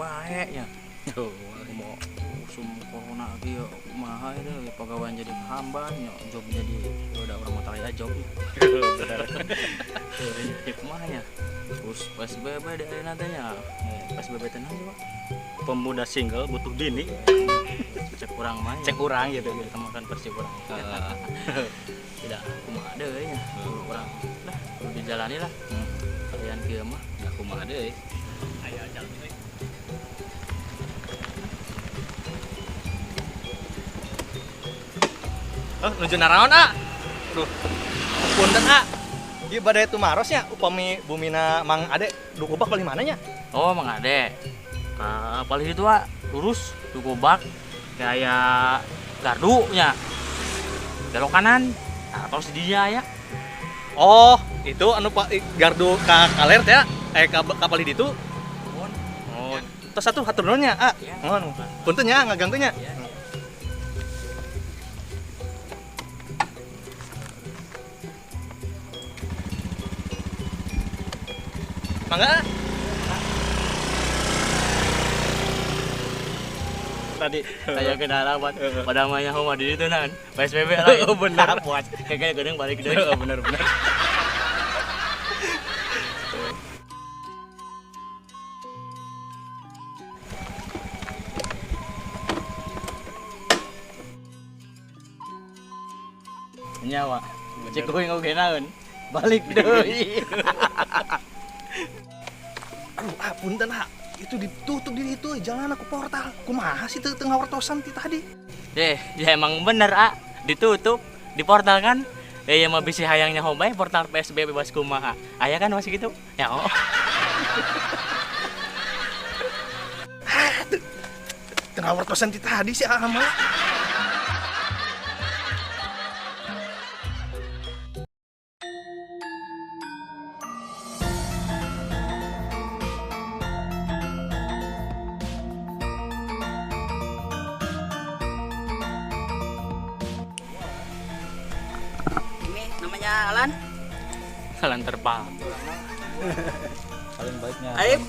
Bae nya. Mau usum corona kieu kumaha itu pegawaian jadi hamban nya, job jadi udah orang mau tarik job. Bener. Ya kumaha nya. Terus PSBB di ayeuna teh nya. PSBB teh naon sih, Pak? Pemuda single butuh bini. Cek urang mah. Cek urang gitu. Kita makan versi urang. Tidak kumaha deui nya. Urang lah kudu dijalani lah. Kalian kieu mah da kumaha deui. Aya jalan euy. Oh, nuju naraon, ah? Duh. Punten, ah. Ieu bade tumaros nya upami bumina Mang Ade Dukubak palih mana nya? Oh, Mang Ade. Ka palih ditu, ah, lurus Dukubak kayak gardu nya. Belok kanan. Nah, terus di dinya aya. Oh, itu anu Pak gardu ka kaler teh, ka palih ditu. Oh, tos atuh hatur nuhun nya, ah. Nuhun. Punten nya ngaganggu nya. Ya. Mangga. Tadi saya kendala buat pada maya homa di itu nan PSBB lah. Oh, bener. Buat kayaknya gedeng balik deui. Oh, bener bener. Nyawa. Cek kuing oge naon. Balik deui. Aduh, ah punten ah. Itu ditutup di itu jalan aku portal. Kumaha sih teu ngawartosan ti tadi? Deh, ya emang bener ah, ditutup di portal kan. Ya mah bisi hayangnya hobae portal PSBB bebas kumaha. Aya kan masih gitu. Ya oh. Ah, teu ngawartosan ti tadi sih ah mah. Namanya Alan. Alan terbang. Paling baiknya. Arif.